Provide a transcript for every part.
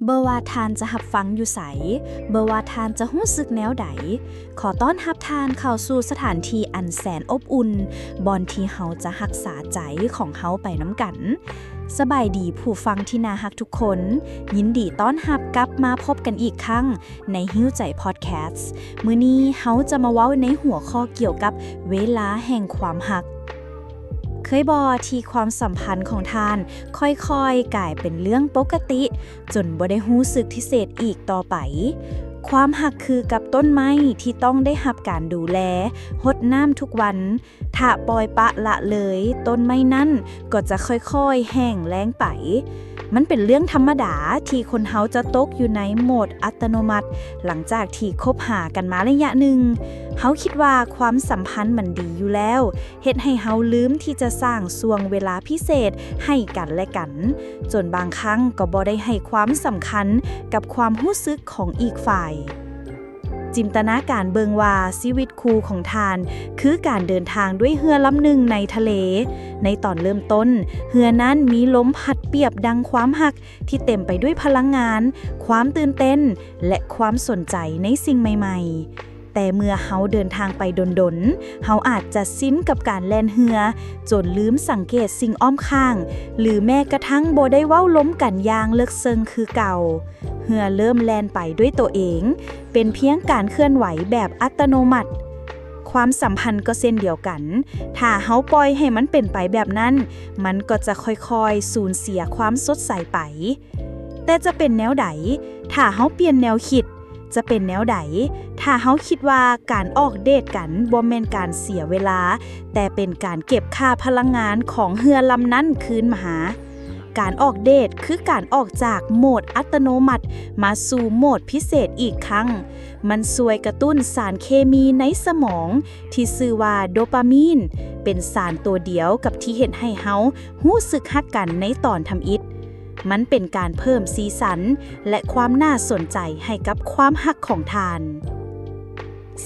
ບໍ່ວ່າທ່ານຈະຮັບຟັງຢູ່ໃສ, ບໍ່ວ່າທ່ານຈະຮູ້ສຶກແນວໃດ, ຂໍຕ້ອນຮັບທ່ານເຂົ້າສູ່ສະຖານທີ່ອັນແສນອົບອຸ່ນ, ບ່ອນທີ່ເຮົາຈະຮັກສາໃຈຂອງເຮົາໄປນຳກັນ. ສະບາຍດີຜູ້ຟັງທີ່ໜ້າຮັກທຸກຄົນ, ຍິນດີຕ້ອນຮັບກັບມາພົບກັນອີກຄັ້ງໃນຫິ້ວໃຈພອດແຄສ. ມື້ນີ້ເຮົາຈະມາເວົ້າໃນຫົວຂໍ້ກ່ຽວກັບເວລາແຫ່ງຄວາມຮັກ. ເຄີຍບໍ່ທີ່ຄວາມສຳພັນຂອງທ່ານຄ່ອຍໆກາຍເປັນເລື່ອງປົກກະຕິ ຈົນບໍ່ໄດ້ຮູ້ສຶກພິເສດອີກຕໍ່ໄປ? ຄວາມຮັກຄືກັບຕົ້ນໄມ້ທີ່ຕ້ອງໄດ້ຮັບການດູແລ, ຫົດນ້ຳທຸກວັນ. ຖ້າປ່ອຍປະລະເລີຍ, ຕົ້ນໄມ້ນັ້ນກໍຈະຄ່ອຍໆແຫ້ງແລ້ງໄປ. ມັນເປັນເລື່ອງທຳມະດາທີ່ຄົນເຮົາຈະຕົກຢູ່ໃນໂໝດອັດຕະໂນມັດ ຫຼັງຈາກທີ່ຄົບຫາກັນມາໄລຍະໜຶ່ງ. ເຮົາຄິດວ່າຄວາມສຳພັນມັນດີຢູ່ແລ້ວ, ເຮັດໃຫ້ເຮົາລືມທີ່ຈະສ້າງຊ່ວງເວລາພິເສດໃຫ້ກັນແລະກັນ, ຈົນບາງຄັ້ງກໍບໍ່ໄດ້ໃຫ້ຄວາມສຳຄັນກັບຄວາມຮູ້ສຶກຂອງອີກຝ່າຍ. ຈິນຕະນາການເບິ່ງວ່າຊີວິດຄູ່ຂອງທ່ານຄືການເດີນທາງດ້ວຍເຮືອລຳໜຶ່ງໃນທະເລ. ໃນຕອນເລີ່ມຕົ້ນ, ເຮືອນັ້ນມີລົມພັດປຽບດັ່ງຄວາມຮັກທີ່ເຕັມໄປດ້ວຍພະລັງງານ, ຄວາມຕື່ນເຕັ້ນ ແລະ ຄວາມສົນໃຈໃນສິ່ງໃໝ່ໆ. ແຕ່ເມື່ອເຮົາເດີນທາງໄປດົນໆ, ເຮົາອາດຈະຊິນກັບການແລ່ນເຮືອ ຈົນລືມສັງເກດສິ່ງອ້ອມຂ້າງ ຫຼື ແມ້ກະທັ່ງບໍ່ໄດ້ເວົ້າລົມກັນຢ່າງເລິກເຊິ່ງຄືເກົ່າ. ເຮືອເລີ່ມແລ່ນໄປດ້ວຍໂຕເອງ, ເປັນພຽງການເຄື່ອນໄຫວແບບອັດຕະໂນມັດ. ຄວາມສຳພັນກໍເຊັ່ນດຽວກັນ, ຖ້າເຮົາປ່ອຍໃຫ້ມັນເປັນໄປແບບນັ້ນ, ມັນກໍຈະຄ່ອຍໆສູນເສຍຄວາມສົດໃສໄປ. ແຕ່ຈະເປັນແນວໃດ ຖ້າເຮົາປ່ຽນແນວຄິດ? ຈະເປັນແນວໃດ ຖ້າເຮົາຄິດວ່າການອອກເດດກັນບໍ່ແມ່ນການເສຍເວລາ, ແຕ່ເປັນການເກັບຄ່າພະລັງງານຂອງເຮືອລຳນັ້ນຄືນມາ? ການອອກເດດຄືການອອກຈາກໂໝດອັດຕະໂນມັດມາສູ່ໂໝດພິເສດອີກຄັ້ງ. ມັນຊ່ວຍກະຕຸ້ນສານເຄມີໃນສະໝອງທີ່ຊື່ວ່າໂດປາມີນ, ເປັນສານຕົວດຽວກັບທີ່ເຮັດໃຫ້ເຮົາຮູ້ສຶກຮັກກັນໃນຕອນທຳອິດ. ມັນເປັນການເພີ່ມສີສັນ ແລະ ຄວາມໜ້າສົນໃຈໃຫ້ກັບຄວາມຮັກຂອງທ່ານ.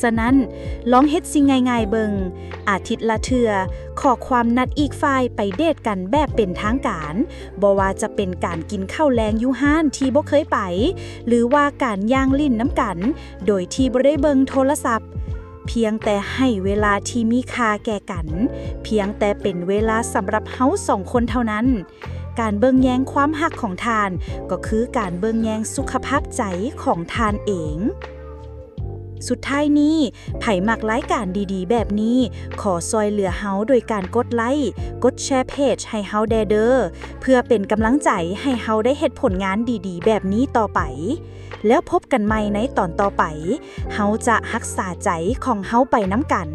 ສະນັ້ນ, ລອງເຮັດສິ່ງງ່າຍໆເບິ່ງ. ອາທິດລະເທື່ອ, ຂໍຄວາມນັດອີກຝ່າຍໄປເດດກັນແບບເປັນທາງການ, ບໍ່ວ່າຈະເປັນການກິນເຂົ້າແລງຢູ່ຮ້ານທີ່ບໍ່ເຄີຍໄປ, ຫຼືວ່າການຍ່າງຫຼິ້ນນຳກັນໂດຍທີ່ບໍ່ໄດ້ເບິ່ງໂທລະສັບ. ພຽງແຕ່ໃຫ້ເວລາທີ່ມີຄ່າແກ່ກັນ, ພຽງແຕ່ເປັນເວລາສຳລັບເຮົາສອງຄົນເທົ່ານັ້ນ. ການເບິ່ງແຍງຄວາມຮັກຂອງທ່ານ ກໍຄືການເບິ່ງແຍງສຸຂະພາບໃຈຂອງທ່ານເອງ. ສຸດທ້າຍນີ້, ໃຜມັກລາຍການດີໆແບບນີ້, ຂໍຊ່ວຍເຫຼືອເຮົາໂດຍການກົດໄລ, ກົດແຊເພຈໃຫ້ເຮົາແດ່ເດີ້, ເພື່ອເປັນກຳລັງໃຈໃຫ້ເຮົາໄດ້ເຮັດຜົນງານດີໆແບບນີ້ຕໍ່ໄປ. ແລ້ວພົບກັນໃໝ່ໃນຕອນຕໍ່ໄປ. ເຮົາຈະຮັກສາໃຈຂອງເຮົາໄປນຳກັນ.